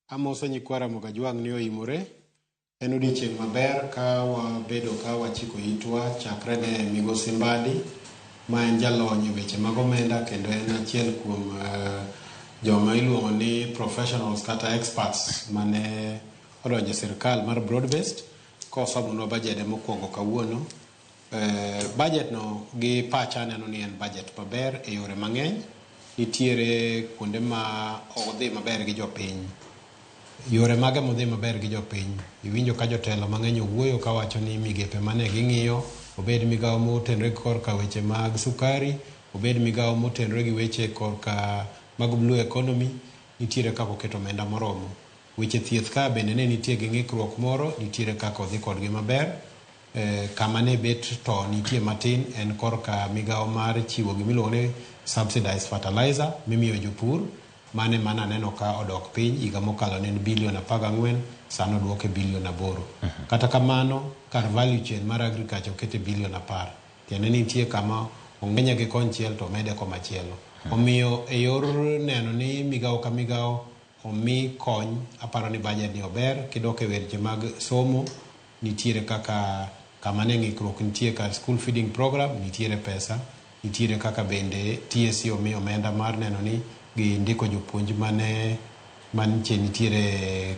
Amoso nyikwa Ramogi Ajwang' ni oimore. En odiechieng' maber ka wabedo ka wachiko itwa chakre ne migosi Mbadi ma en jalony e weche mag omenda kendo en achiel kuom joma iluongo ni professionals kata experts mane odonjo e sirkal mar broad based kosomonwa bajede mokwongo kawuono. Budget no gi pacha aneno ni en budget maber e yore mang'eny. Nitiere kuonde ma odhi maber gi jopiny. Yore mage modhi maber gi jopiny? Iwinjo ka jotelo mang'eny owuoyo kawacho ni migepe mane ging'iyo, obed migawo motenore korka weche mag sukari, obed migawo motenore gi weche korka mag blue economy, nitiere kaka oketo omenda moromo. Weche thieth ka bende ne nitie gi ng'ikruok moro, nitiere kaka odhi kodgi maber. Kama ne bet to nitie matin en korka migawo mar chiwo gimiluongo ni subsidized fertilizer mimiyo jopur. Mane mana aneno ka odok piny higa mokalo ne en bilion 14, sani oduoke bilion 8. Kata kamano, kar value chain mar agriculture okete bilion 10. Tiende ni nitie kama ong'enye gi konchiel to omede komachielo. Omiyo e yor neno ni migawo ka migawo omi kony, aparo ni budget ni ober. Kidok e weche mag somo, nitiere kaka kama ne ng'ikruok nitie kar school feeding program, nitiere pesa. Nitiere kaka bende TSC omi omenda mar neno ni gindiko jopuonj mane manche nitiere